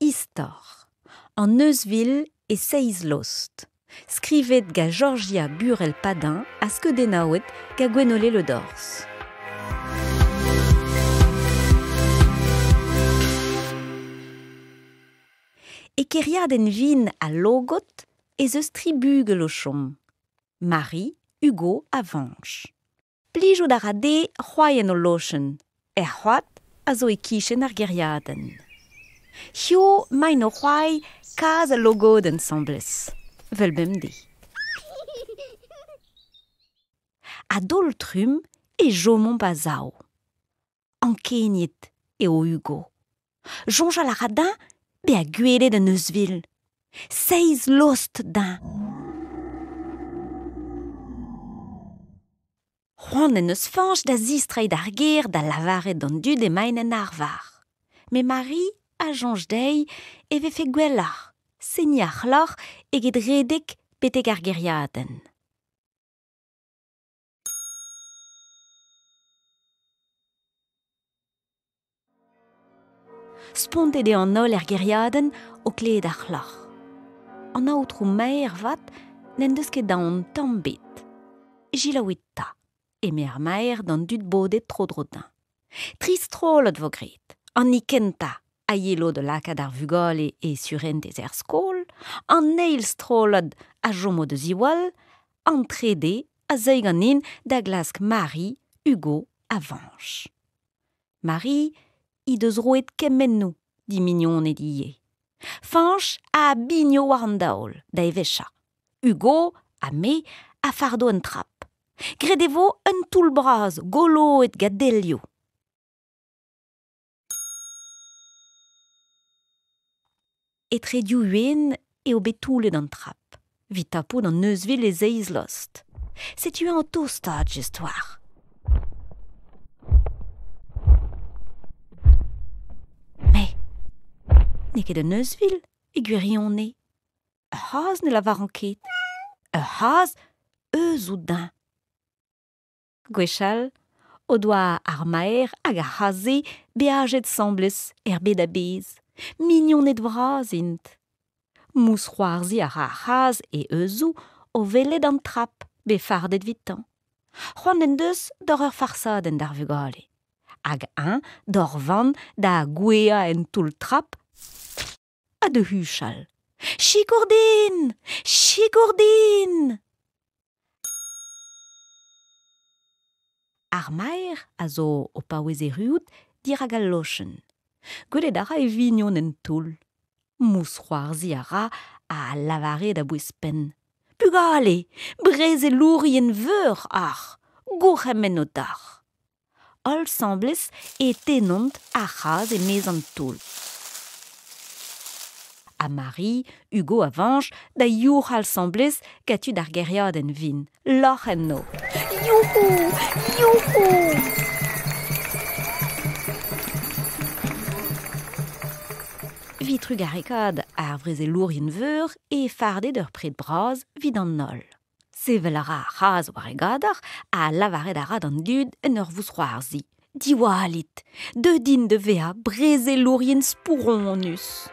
Istor An euzhvil e seizh lost. Skrivet gant Jorjia Burel-Padin ha skeudennaouet gant Gwenole Le Dors. E kêriadenn vin ha Logod ez eus tri bugel o chom, Marie, Hugo ha Fañch. Plijout a ra dezhe c'hoari en o lochenn, er c'hoad a zo e-kichen ar gêriadenn. Hiziv emaint o c'hoari kazh ha logodenn asambles, 'vel bemdez. A-daol-trumm e chomomp a-sav. Ankeniet eo Hugo. Soñjal a ra dezhañ bezañ gwelet un euzhvil. Seizh lost dezhañ. C'hoant en deus Fañch da zistreiñ d'ar gêr da lavaret d'an dud emaint en arvar. Met Marie a soñj dezhi e vefe gwelloc'h seniñ ar c'hloc'h eget redek betek ar gêriadenn. Spontet eo an holl er gêriadenn o klevet ar c'hloc'h. An aotrou maer avat n'en deus ket aon tamm ebet. Selaouit 'ta, eme ar maer d'an dud bodet tro-dro dezhañ. Tri strollad 'vo graet. An hini kentañ a yelo da lakaat ar vugale e surentez er skol, an eil strollad a chomo da ziwall, an trede a zeuy ganin da glask Marie, Hugo ha Fañch. Marie he deus roet kemennoù d'he mignoned ivez. Fañch a bigno war an daol da eveshañ. Hugo ha me a fardo un trap. Graet e vo un toull bras goloet gant delioù. Etre div wenn eo bet toullet an trap evit tapout an euzhvil e seizh lost. Setu eñ o tostaat just war. Met n'eo ket un euzhvil e gwirionez. Ur c'hazh ne lavaran ket. Ur c'hazh eus out dezhañ. Gwechall o doa ar maer hag ar c'hazh-se beajet asambles er bed a-bezh. Mignoned vras int. Mousc'hoarzhiñ a ra ar c'hazh e heuzoù o welet an trap bet fardet evitañ. C'hoant en deus d'ober ur farsadenn d'ar vugale. Hag eñ d'hor vann da gouezhañ en toull-trap ha da huchal. Sikour din ! Sikour din ! Ar maer a zo o paouez erruout dirak al lochenn. Gwelet a ra e vignon en toull. Mousc'hoarzhiñ a ra ha lavaret a-bouez-penn. Bugale, brezelourien veur oc'h, gourc'hemennoù deoc'h. Holl asambles e tennont ar c'hazh e-maez an toull. Ha Marie, Hugo ha Fañch da youc'hal asambles gant tud ar gêriadenn vin, lorc'h enno. Youc'hou ! Youc'hou ! Evit trugarekaat ar vrezelourien veur e fardet ur pred bras evit an holl. Sevel a ra ar c'hazh war e gador ha lavaret a ra d'an dud en ur vousc'hoarzhiñ: Diwallit, deuet int da vezañ brezelourien spouronus.